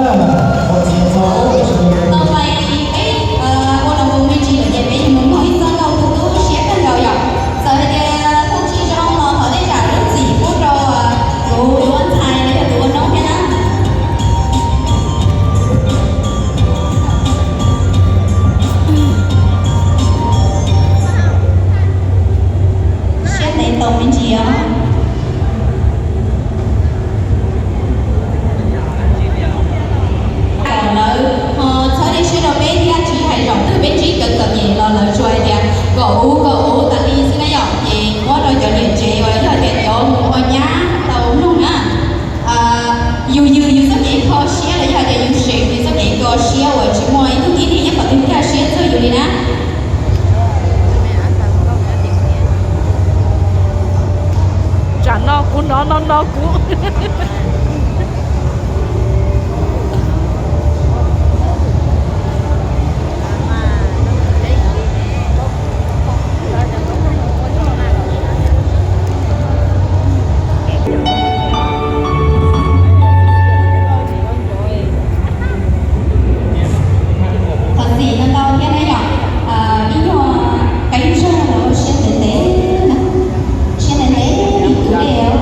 Tau pais peb ua los mus me ntsis lawm ces peb yuav mus mloog ib txoj nkauj tu tu siab kawg nkaus yom. Txawm hais tias phooj ywg zoo los thov tej zam lub txim pub rau kuv tus ua ntxhais los yog tus ua noob thiab na. Siab ntev tau me ntsis os. Lawv ho txhawb dej siab rau peb thiab tsis hais zaum twg peb ntsib cov txom nyem los lawv tsuas hais tias kom ub kom ub tas li xwb na yom. Ces muab rau cov niam tsev uas yog tias cov mus ua nyab tau mloog na, yus yws yus txoj kev kho siab los yog tias yus seev yus txoj kev kho siab uas tsis muaj ib tug tib neeg nyob qhov twg kaj siab txog yus li na. Tsam no kuv hnov no no kuv. Thov txim ntau ntau thiab na yom. Ib nyuag qee zog los siab ntev ntev na, siab ntev ntev li kuv dej os.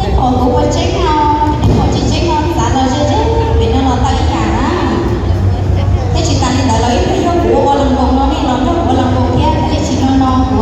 Tej pom kuv ua tseeb no, tej pom tsis tseeb no txav los ze ze pem no los tau ib yam na. Thiab tsis tas li ntawd los ib pliag yog kuv ua ua las nkoos no nej los nrog kuv ua las nkoos thiab thiaj li tsis no no kuv.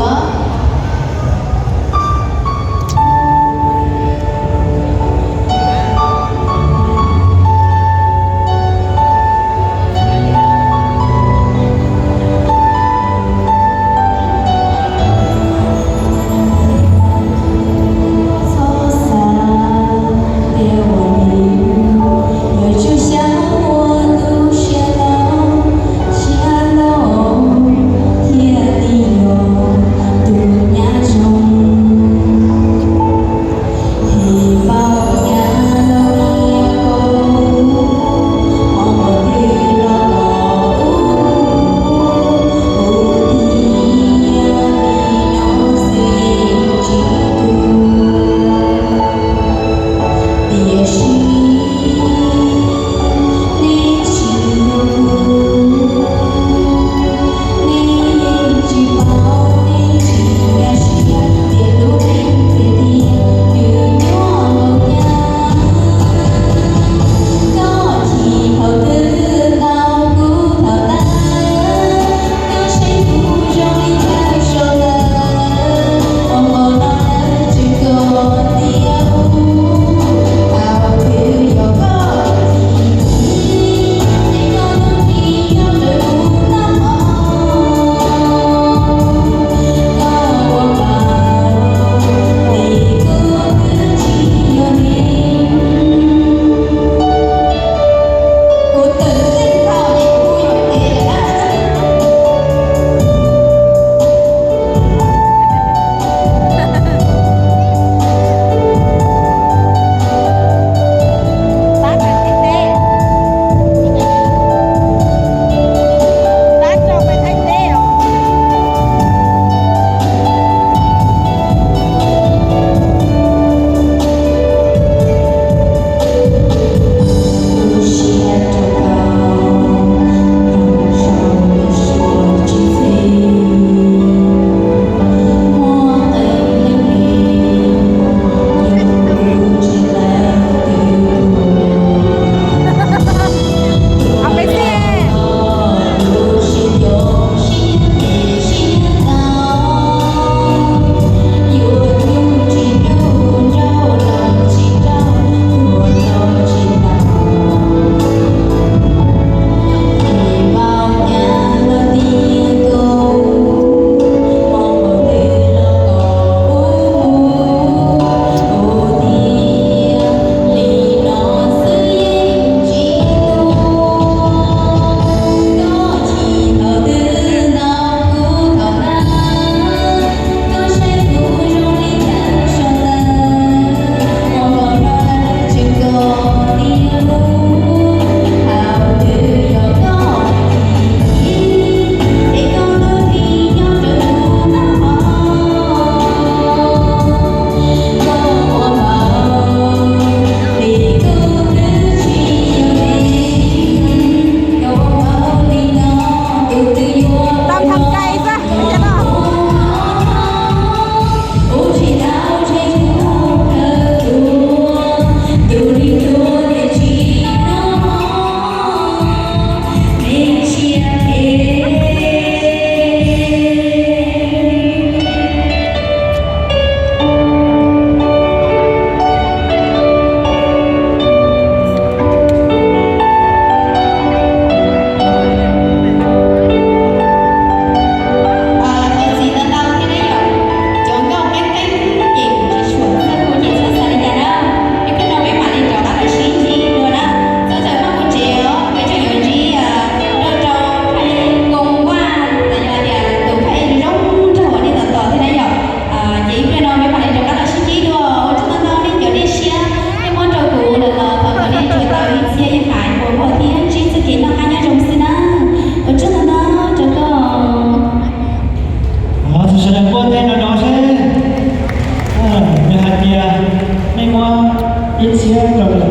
Rau nws,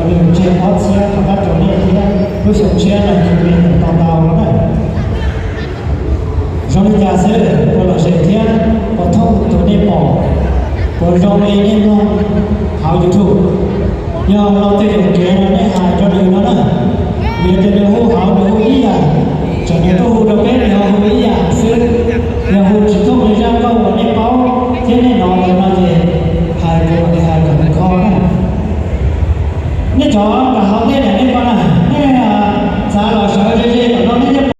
nws tseg ob txhiab rov qab rau nej thiab, lub xyoo tshiab no nws tau ntau no na. Zoo li cas xwb, puas lom zem thiab puas thooj tus nej pom, puas zoo li nej mloog hauv YouTube? Yog los twg yeem kev no nej hais rau nws no na, vim tias nws hu